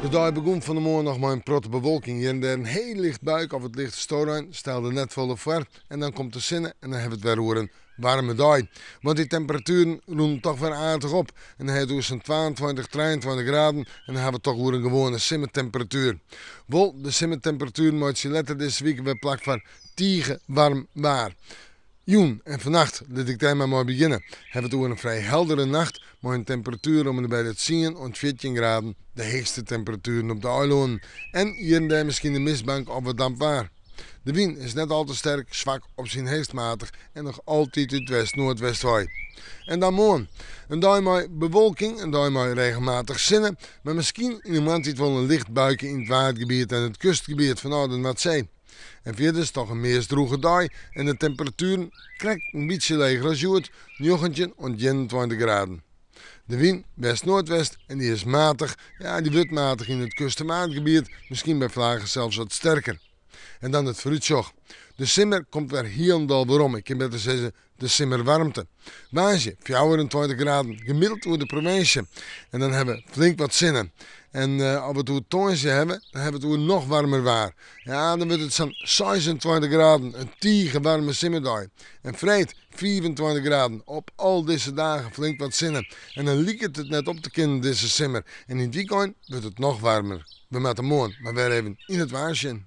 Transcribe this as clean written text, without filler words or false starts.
De dei begûn fan 'e moarn noch mei in protte bewolking. Hjir en dêr in hiel licht buike of wat lichte storein stelde net folle foar. En dan komt de sinne en dan hawwe we it wer oer in waarme dei. Want dy temperatueren rûnen toch wer aardich op. En dan ha it oer sa'n 22, 23 graden en dan hawwe we it toch oer in gewoane simmertemperatuer. Wol, de simmertemperatueren meitsje letter dizze wike wer plak foar tige waarm waar. Jûn en fannacht, lit ik dêr mar mei begjinne, hawwe we it oer in frij heldere nacht mei in temperatuer om en by de 10 oant 14 graden, de heechste temperatueren op de eilânen en hjir en dêr miskien in mistbank of wat damp waar. De wyn is net al te sterk, swak op syn heechst matich en noch altyd út west-noardwest wei. En dan moarn. In dei mei bewolking, in dei mei regelmatich sinne, mar miskien yn de moarntiid wol in licht buike yn it Waadgebiet en it kustgebiet fanôf de Noardsee. En fierders toch in meast drûge dei en de temperatueren krekt in bytsje leger as hjoed, 19 oant 21 graden. De wyn west-noardwest en dy is matich, ja dy wurdt matich yn it kust- en Waadgebiet, miskien by flagen sels wat sterker. En dan it foarútsjoch. De simmer komt wer hielendal werom, ik kin better sizze de simmerwaarmte. Woansdei 24 graden gemiddeld oer de provinsje. En dan hawwe we flink wat sinne. En as we it oer tongersdei hawwe, dan hawwe we it oer noch waarmer waar. Ja, dan wurdt it sa'n 26 graden, in tige waarme simmerdei. En freed 25 graden, op al dizze dagen flink wat sinne. En dan liket it net op te kinnen dizze simmer. En yn it wykein wurdt it noch waarmer. We moatte moarn mar wer even yn it waar sjen.